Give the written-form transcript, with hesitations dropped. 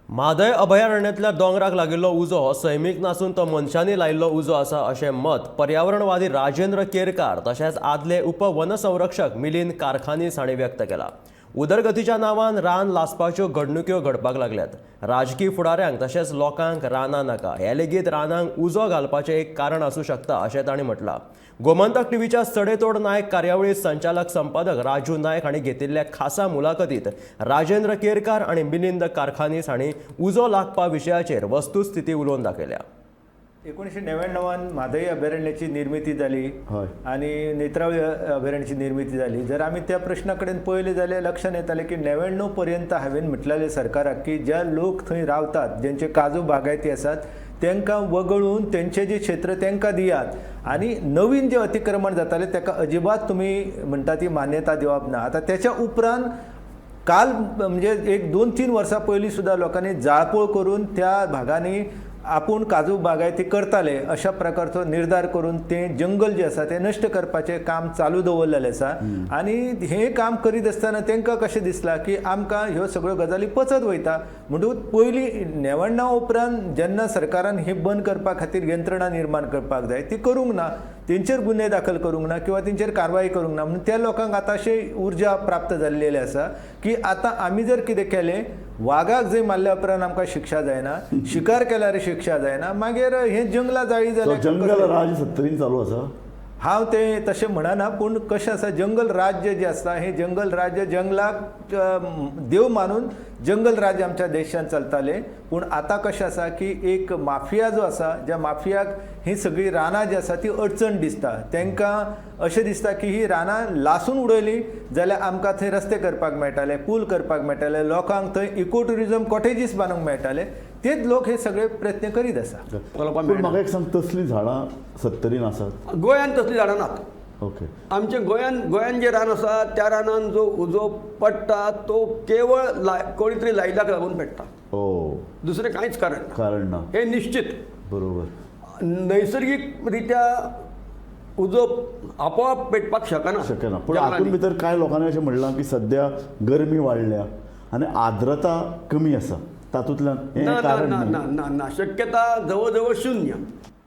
म्हादय अभयारण्यांतल्या दोंगराक लागिल्लो उजो हो सैमीक नासून तो मनशांनी लायिल्लो उजो आसा अशें मत पर्यावरणवादी राजेंद्र केरकार तशेंच आदले उपवनसंरक्षक मिलिंद कारखानीस हांणी व्यक्त केला. उदरगतीच्या नांवान रान लासपाच्यो घडणुक्यो घडपाक लागल्यात. राजकी फुडाऱ्यांक तशेंच लोकांक रानां नाका हे लेगीत रानांक उजो घालपाचें एक कारण आसूं शकता अशें तांणी म्हटलां. गोमंतक टीव्हीच्या सडेतोड नायक कार्यावळीत संचालक संपादक राजू नायक हांणी घेतिल्ल्या खासा मुलाखतीत राजेंद्र केरकार आनी मिलिंद कारखानीस हांणी उजो लागपा विशयाचेर वस्तुस्थिती उलोवन दाखयल्या. 1999 म्हादय अभयारण्याची निर्मिती जाली आनी नेत्रावळी अभयारण्याची निर्मिती जाली. जर आमी त्या प्रश्ना कडेन पळयलें जाल्यार लक्षांत येतालें की 99 पर्यंत हांवें म्हटलेलें सरकाराक की ज्या लोक थंय रावतात, जेंचे काजू बागायती आसात, तांकां वगळून तेंचें जें क्षेत्र तांकां दियात आनी नवीन जें अतिक्रमण जातालें ताका अजिबात तुमी म्हणटा ती मान्यता दिवप ना. आतां तेच्या उपरांत काल म्हणजे एक 2-3 वर्सां पयलीं सुद्दां लोकांनी जाळपोळ करून त्या भागांनी आपूण काजू बागायती करताले अशा प्रकारचो निर्धार करून तें जंगल जें आसा तें नश्ट करपाचें काम चालू दवरलेलें आसा. आनी हें काम करीत आसतना तांकां कशें दिसलां की आमकां ह्यो सगळ्यो गजाली पचत वयता. म्हणटकूच पयलीं 99 उपरांत जेन्ना सरकारान हें बंद करपा खातीर यंत्रणा निर्माण करपाक जाय ती करूंक ना, तेंचेर गुन्हे दाखल करूंक ना किंवा तेंचेर कारवाय करूंक ना, म्हणून त्या लोकांक आतां अशें उर्जा प्राप्त जाल्लेली आसा की आतां आमी जर कितें केलें, वागाक जंय मारल्या उपरांत आमकां शिक्षा जायना, शिकार केल्यार शिक्षा जायना, मागीर हें जंगलां जाळी जाल्यार जंगल राज सत्तरीन चालू आसा. हांव तें तशें म्हणना, पूण कशें आसा जंगल राज्य जें आसता हें जंगल राज्य जंगलाक देव मानून जंगल राज्य आमच्या देशांत चलतालें. पूण आतां कशें आसा की एक माफिया जो आसा, ज्या माफियाक ही सगळीं रानां जी आसा ती अडचण दिसता, तांकां अशें दिसता की ही रानां लासून उडयली जाल्यार आमकां थंय रस्ते करपाक मेळटाले, पूल करपाक मेळटाले, लोकांक थंय इको ट्युरिजम कॉटेजीस बांदूंक मेळटाले. तेच लोक हे सगळे प्रयत्न करीत आसा. पूण म्हाका एक सांग, तसलीं झाडां सत्तरीन आसात? गोंयांत तसलीं झाडां नात. ओके. आमच्या गोंयान जें रान आसा त्या रानान जो उजो पडटा तो केवळ कोणी तरी लायिल्ल्याक लागून पेट्टा, दुसरें कांयच कारण ना. कारण ना, हें निश्चित. बरोबर. नैसर्गीक रित्या उजो आपोआप पेटपाक शकना. शकना. पूण हातूंत भितर कांय लोकांनी अशें म्हणलां की सद्या गरमी वाडल्या आनी आर्द्रता कमी आसा, तातूंतल्यान हें ना कारण ना ना ना ना, शक्यता जवळ जवळ शून्य.